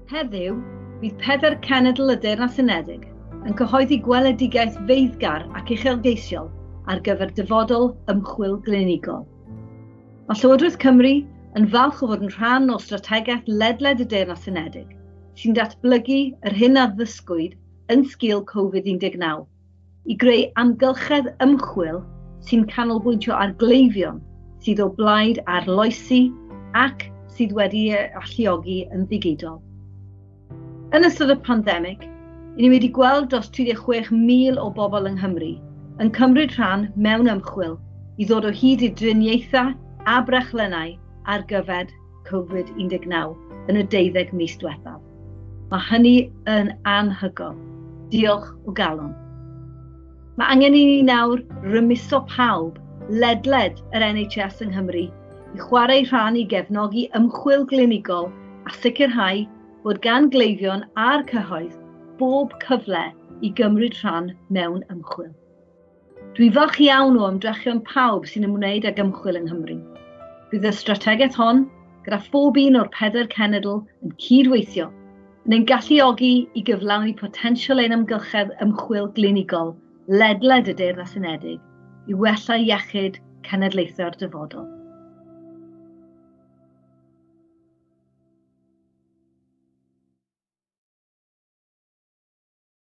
Heddiw, bydd pedair cenedl y Deyrnas Unedig yn cyhoeddi gweledigaeth feiddgar ac uchelgeisiol ar gyfer dyfodol ymchwil glinigol. Mae Llywodraeth Cymru yn falch o fod yn rhan o strategaeth ledled y Deyrnas Unedig sy'n datblygu yr hyn a ddysgwyd yn sgil Covid-19 i greu amgylchedd ymchwil sy'n canolbwyntio ar gleifion sydd o blaid arloesi ac sydd wedi alluogi yn ddigidol. Yn ystod y pandemig, i ni wedi gweld dros 36,000 o bobl yng Nghymru yn cymryd rhan mewn ymchwil i ddod o hyd i driniaethau a brechlynnau ar gyfer Covid-19 yn y 12 mis diwethaf. Mae hynny yn anhygoel. Diolch o galon. Mae angen i ni nawr rymuso pawb ledled yr NHS yng Nghymru i chwarae rhan i gefnogi ymchwil glinigol a sicrhau bod gan gleifion a'r cyhoedd bob cyfle i gymryd rhan mewn ymchwil. Dwi falch iawn o ymdrechion pawb sy'n ymwneud ag ymchwil yng Nghymru. Bydd y strategaeth hon, gyda phob un o'r pedair cenedl yn cydweithio, yn ein galluogi i gyflawni potensial ein amgylchedd ymchwil glinigol ledled y Deyrnas Unedig i wella iechyd cenedlaethau'r dyfodol.